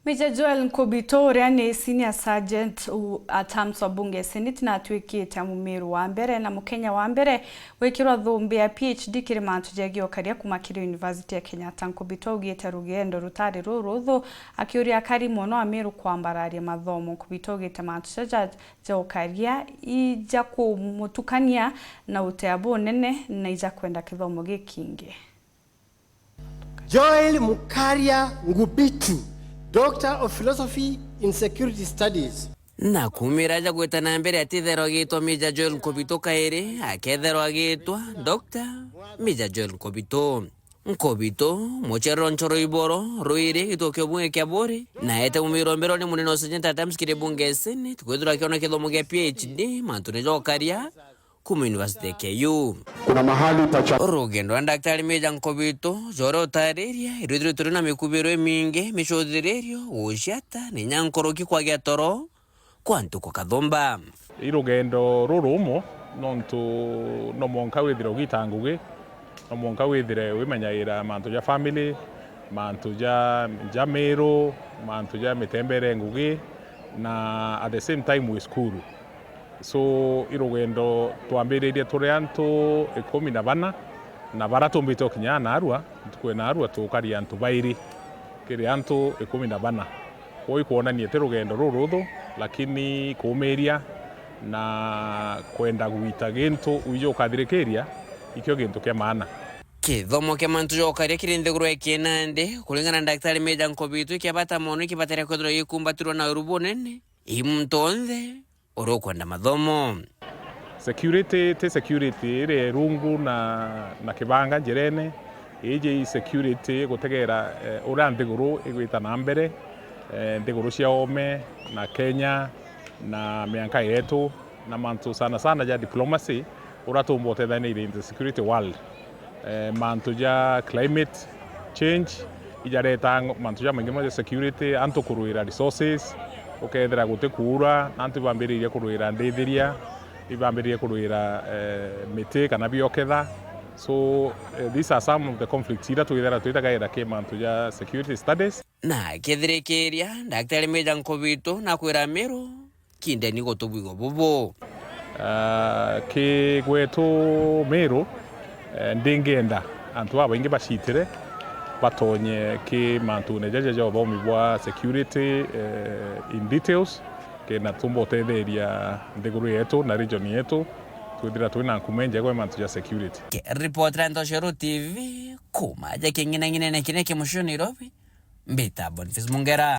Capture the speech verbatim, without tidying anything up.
Major Joel Nkobito, uria ni Senior Sergeant u-, at Arms wa Bunge ya Senate, na atuikite Mumiru wa mbere na Mukenya wa mbere gwikirwa thumbi ya P H D kiri mantu jegie ukaria kuma kiri University ya Kenyatta. Nkobito augite rugendo rutari ruruthu, akiuria akari mono Amiru kwambararia mathomo. Nkobito augite mantu jaja ja ukaria ija kumutukania na utea bunene na ija kwenda kithomo gikingi. Joel Mukaria Ngubitu, Doctor of Philosophy in Security Studies. Na kumira aja gwita na mbere atitherwa agitwa Major Joel Nkobito kairi, aketherwa agitwa Doctor Major Joel Nkobito. Nkobito, muciariro Nchoro Iboro, Ruiri, gituo kia ubunge kia Buri, na ete mumirombero ni munene wa Sergeant at Arms kiri bunge ya Senate, kwithirwa akiona kithomo gia P H D mantune ja ukaria, kuma University ya K U. Kuna mahali utacha- Rugendo rwa Daktari Major Nkobito, jore utariria, irwithirwe turi na mikubiro imingi, micuthiririo, guciata, na inya nkuruki kwagia toro kwa ntuku kathumba. I rugendo rurumo, nontu no mwanka withire ugita ngugi, no mwanka withire wimenyagira mantu ja family, mantu ja, ja miru, mantu ja mitembere ngugi, na at the same time wi cukuru. So, i rugendo twambiririe turi antu ikumi na bana, na bara tumbite ukinya narua, ntuku ya narua tukari antu bairi kiri antu ikumi na bana. Kwou ikwonania ti rugendo ruruthu, lakini kuumiria na kwenda gwita gintu wija ukathirikiria, ikio gintu kia maana. Kithomo kia mantu ja ukaria kiri nthiguru ya Kiinandi, kuringana na Daktari Major Nkobito, ikia bata mono, ikibatara kwithirwa gikumbatirwa na uru bunene i muntu onthe uria ukwenda mathomo. Security ti security iria irungu na, na kibanga njirene. Iji i security igutegera, eh, uria nthiguru igwita na mbere, eh, nthiguru cia oome na Kenya na mianka yetu, na mantu sana sana ja diplomacy, uria tumba utethaniria in the security world. Eh, mantu ja climate change ijareta ng-, mantu jamaingi mono ja security, antu kurwira resources, ukethira guti kuura, antu ibambiririe kurwira ndithiria, ibambiririe kurwira, eh, miti kana bioketha. So, eh, these are some of the conflicts iria twithira twitagaira ki mantu ja security studies. Na akethirikiria, Daktari Major Nkobito nakwira Miru, kindeni gutubwigwa bubu. Ah, ki gwetu Miru, eh, ndingenda antu babaingi bacitire batonye ki mantune jaja ja uthomi bwa security, eh, in details, kenda tumba utetheria nthiguru yetu na region yetu, twithira twina nkume njega ya mantu ja security. Kiripotera Ntoshero T V, kuma ja king'inang'inene kiria ki mucii Nairobi, mbita Boniface Mungera.